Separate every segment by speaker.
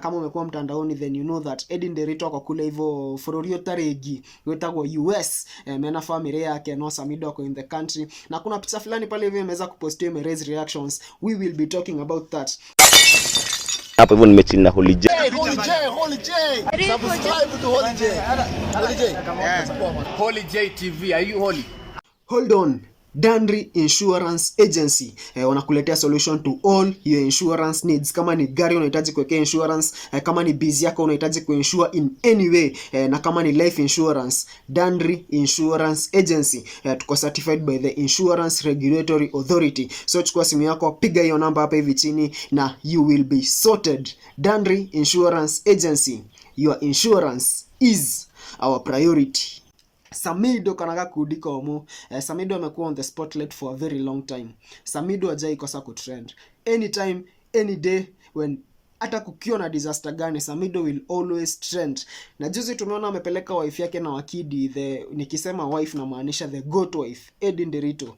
Speaker 1: Kama umekuwa mtandaoni, then you know that Eddie Nderitu ako kule hivyo bũrũri ũtarĩ wĩtagwo US, mena family yake, no Samido ako in the country, na kuna picha fulani pale hivi imeweza kupostiwa, ime raise reactions. We will be talking about that.
Speaker 2: Hapo hivyo nimechill na Holy J.
Speaker 3: Hey, Holy J, Holy J. Subscribe to Holy J. Holy J.
Speaker 4: Holy J TV, are you holy?
Speaker 1: Hold on. Danri Insurance Agency wanakuletea solution to all your insurance needs. Kama ni gari unahitaji kuwekea insurance, kama ni biz yako unahitaji kuinsure in any way, na kama ni life insurance, Danri Insurance Agency, tuko certified by the Insurance Regulatory Authority. So chukua simu yako, piga hiyo namba hapa hivi chini na you will be sorted. Danri Insurance Agency, your insurance is our priority. Samido kana gakundi komu. Samido amekuwa on the spotlight for a very long time. Samido hajai kosa kutrend anytime, any day, when hata kukiwa na disaster gani, Samido will always trend. Na juzi tumeona amepeleka wife yake na Wakidi, the, nikisema wife namaanisha the goat wife, Eddie Nderitu.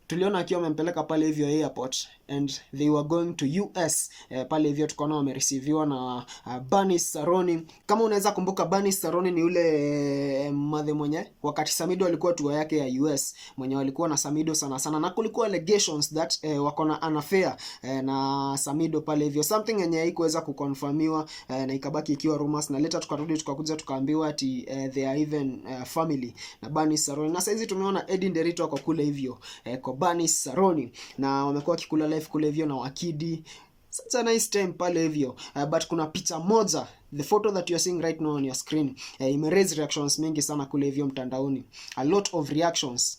Speaker 1: Tuliona akiwa amempeleka pale hivyo airport and they were going to US. Pale hivyo tukaona wamereceiviwa na Bernice Saroni. Kama unaweza kumbuka, Bernice Saroni ni ule madhe mwenye wakati Samido alikuwa tour yake ya US, mwenye walikuwa na Samido sana sana, na kulikuwa allegations that wako na an affair na Samido pale hivyo, something yenye haikuweza kuconfirmiwa, na ikabaki ikiwa rumors, na later tukarudi tukakuja tukaambiwa ati they are even family na Bernice Saroni. Na saizi tumeona Eddie Nderitu ako kule hivyo kwa Bernice Saroni na wamekuwa wakikula life kule hivyo na Wakidi, such a nice time pale hivyo. But kuna picha moja, the photo that you are seeing right now on your screen, ime raise reactions mingi sana kule hivyo mtandaoni, a lot of reactions,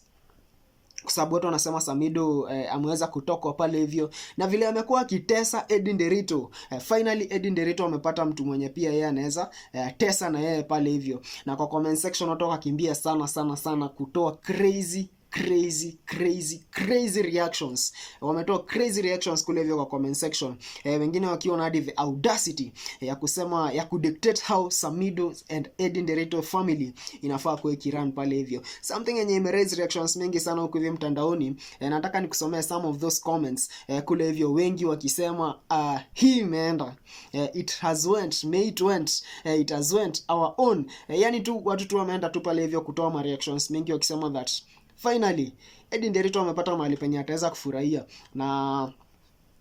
Speaker 1: kwa sababu watu wanasema Samido ameweza kutokwa pale hivyo na vile amekuwa akitesa Eddie Nderitu. Finally Eddie Nderitu amepata mtu mwenye pia yeye anaweza tesa na yeye pale hivyo, na kwa comment section watu wakakimbia sana sana sana kutoa crazy, crazy, crazy, crazy reactions. Wametoa crazy reactions kule hivyo kwa comment section, wengine wakiwa na hadi the audacity ya kusema, ya kudictate how Samido and Eddie Nderitu family inafaa kuwa ikirun pale hivyo, something yenye ime raise reactions mingi sana huku hivi mtandaoni. Nataka nikusomee some of those comments kule hivyo, wengi wakisema, "Hii imeenda," "It has went," "May it went," "It has went," "Our own." Yani tu watu tu wameenda tu pale hivyo kutoa ma reactions mingi wakisema that finally Eddie Nderitu amepata mahali penye ataweza kufurahia na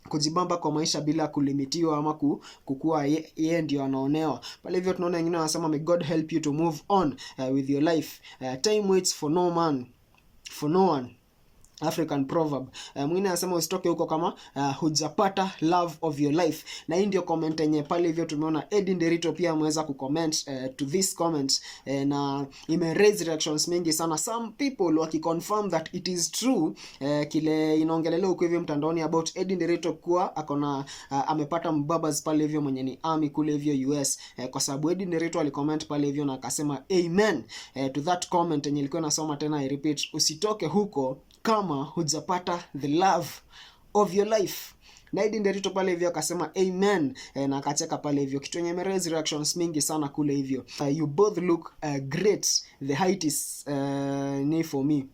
Speaker 1: kujibamba kwa maisha bila kulimitiwa ama kukua yeye ndio anaonewa pale hivyo. Tunaona wengine wanasema, "May God help you to move on with your life. Time waits for no man, for no one," African proverb. Mwingine anasema, "Usitoke huko kama hujapata love of your life." Na hii ndio comment yenye pale hivyo tumeona Eddie Nderitu pia ameweza kucomment to this comment, na ime raise reactions mingi sana, some people wakiconfirm that it is true, kile inaongelelewa huko hivyo mtandaoni about Eddie Nderitu kuwa akona, amepata mbabas pale hivyo mwenye ni army kule hivyo US, kwa sababu Eddie Nderitu alicomment pale hivyo na akasema amen to that comment yenye ilikuwa nasoma tena, I repeat, "Usitoke huko kama hujapata the love of your life." Na Eddie Nderitu pale hivyo akasema amen, na akacheka pale hivyo, kitu yenye imeraise reactions mingi sana kule hivyo. "You both look great. The height is ni for me."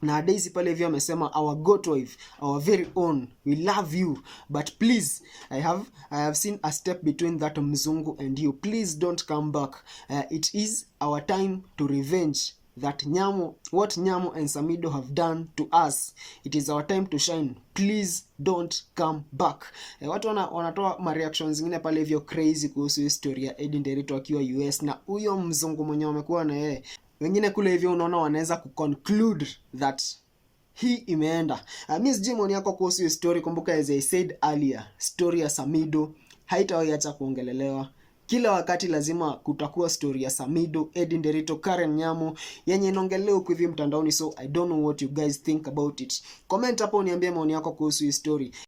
Speaker 1: Na Daisy pale hivyo amesema, "Our goat wife, our very own, we love you, but please, I have seen a step between that mzungu and you. Please don't come back. It is our time to revenge that Nyamo, what Nyamo and Samido have done to us. It is our time to shine. Please don't come back." Watu wanatoa ma reactions zingine pale hivyo crazy kuhusu history ya Eddie Nderitu akiwa US na huyo mzungu mwenye wamekuwa na yeye. Wengine kule hivyo unaona wanaweza kuconclude that hii imeenda. Mi sijui maoni yako kuhusu hiyo story. Kumbuka, as I said earlier, story ya Samido haitawahi acha kuongelelewa. Kila wakati lazima kutakuwa story ya Samido, Eddie Nderitu, Karen Nyamu yenye inaongelewa huku hivi mtandaoni, so I don't know what you guys think about it. Comment hapo uniambie maoni yako kuhusu hii story.